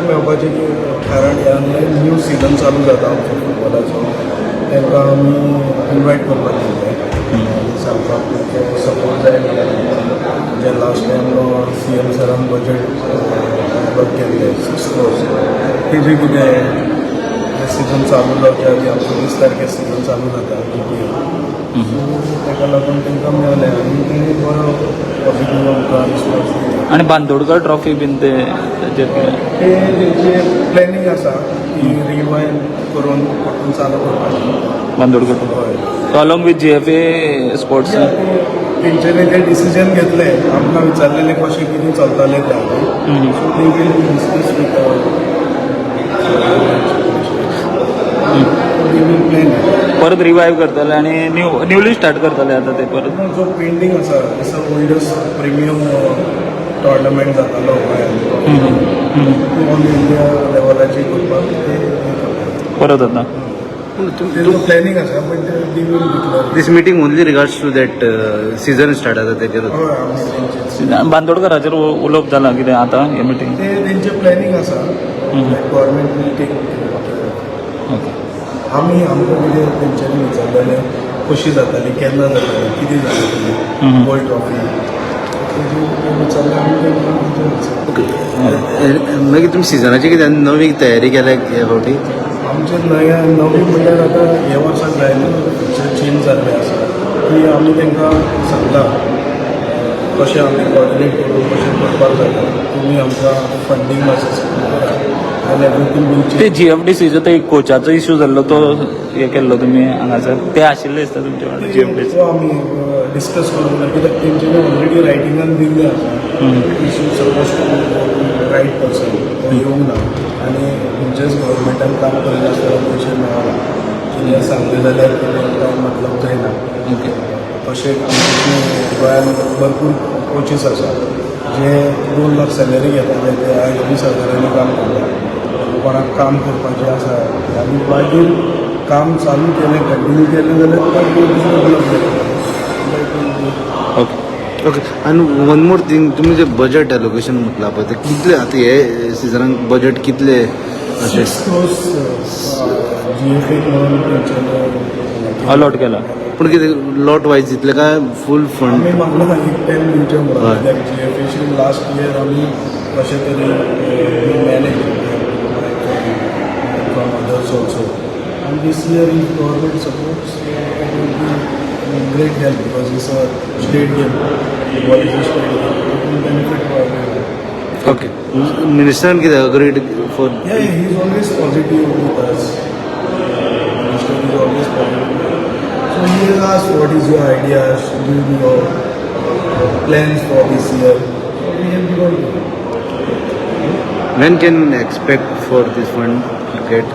मेळपाचें कारण ह्या न्यू सिजन चालू जाता आमचो फुटबॉलाचो. तांकां आमी इनवायट करपाक गेल्ले आनी सांगपाक तुमचो सपोर्ट जाय म्हणून. जे लास्ट टायम सीएम सरान बजेट अलॉट केल्ले 6 क्रोर्स, तेजें कितें सिजन चालू जावचे आदी, आमचो 20 तारखेर सिजन चालू जाता जीपीएल, सो ताका लागून तांकां मेळ्ळें आनी तेणी बरो पॉझिटीव आमकां रिस्पॉन्स दिलो. आनी बांदोडकर ट्रॉफी बीन ते ताजेर कितें? ते तेंचे प्लॅनिंग आसा की रिवायव करून परतून चालू करपाचें. बांदोडकर. हय. So along with GFA sports. तेंच्यांनी ते डिसिजन घेतले, आमकां विचारलेलें कशें कितें चलतालें तें आमी. So they will discuss with, they will plan. परत रिवायव करतले आनी न्यूली स्टार्ट करतले आतां ते परत. जो पेंडींग आसा, it's a oldest premium tournament जातालो गोंयांत, ऑल इंडिया लेवलाचेर करपाक ते हें करतात. परत आतां. तेजो प्लॅनिंग आसा, but they will declare. This meeting only regards to that season start जाता तेजेर? हय, आमी तेंचे बांदोडकराचेर उलोवप जालां कितें आतां हे मिटींग? ते तेंचे प्लॅनिंग आसा, गव्हर्मेंट will take. आमी आमकां कितें तेंच्यांनी विचारलेलें, कशी जाताली, केन्ना जाताली, कितें जाताली वर्ल्ड ट्रॉफी, तेजेर विचारलें आमी तेंकां तेंचें. ओके, मागीर तुमी सिजनाची कितें नवी तयारी केल्या हे फावटी? आमचे नव्या नवी म्हणल्यार आतां हे वर्साक जायना चेंज जाल्लें आसा की आमी तांकां सांगलां कशें आमी कॉर्डिनेट करून कशें करपाक जाता, तुमी आमकां फंडींग मातशें सपोर्ट करा आनी एवरीथींग will ते चेंज. जीएफडीसीचो तो एक कोचाचो इशू जाल्लो, तो हे केल्लो तुमी हांगासर, ते आशिल्ले दिसता तुमचे वांगडा जीएफडीसी. तो आमी डिस्कस करूंक ना, कित्याक तेंच्यांनी ऑलरेडी रायटिंगान दिल्लें आसा, issue suppose to right person, तो येवंक ना आनी खंयच्याच गव्हर्मेंटान काम करिनासतना पयशे मेळना. कितें सांगलें जाल्यार कितें कांय मतलब जायना. तशें आमचे गोंयांत भरपूर कोचीस आसा जे 2 लाख सॅलरी घेताले, ते आयज 20 हजारांनी काम करता. कोणाक काम करपाचें आसा आनी मागीर काम चालू केलें, कंटिन्यू केलें जाल्यार तुका कोच उपलब्ध जाता. ओके. ओके, आनी वन मोर थिंग, तुमी जे बजेट एलोकेशन म्हटलां पळय, ते कितले आतां हे सिजनाक बजेट कितले अशें? 6 क्रोर्स जीएफए म्हणून तेंच्यांनी अलॉट केला. पूण कितें लॉट वायज दितले काय फूल फंड? आमी मागला एक 10 दिवचें म्हणून. हय. कित्याक जीएफएशी लास्ट इयर आमी कशें तरी manage from others also, and this year if government supports, it will be great help because it's a state game, football is a state game, it will benefit for everyone. Okay, मिनिस्टरान कितें agreed for? Yeah, he is always positive with us. Minister is always positive. So he has asked, what is your ideas, give your plans for this year. So we have given to him. When can expect for this fund to get?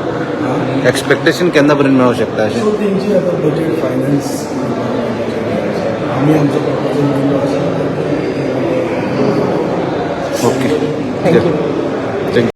Expectation केन्ना पर्यंत मेळोंक शकता अशें? So तेंची आतां budget finance आमी आमचो proposal दिल्लो आसा. Okay. Thank you. Thank you.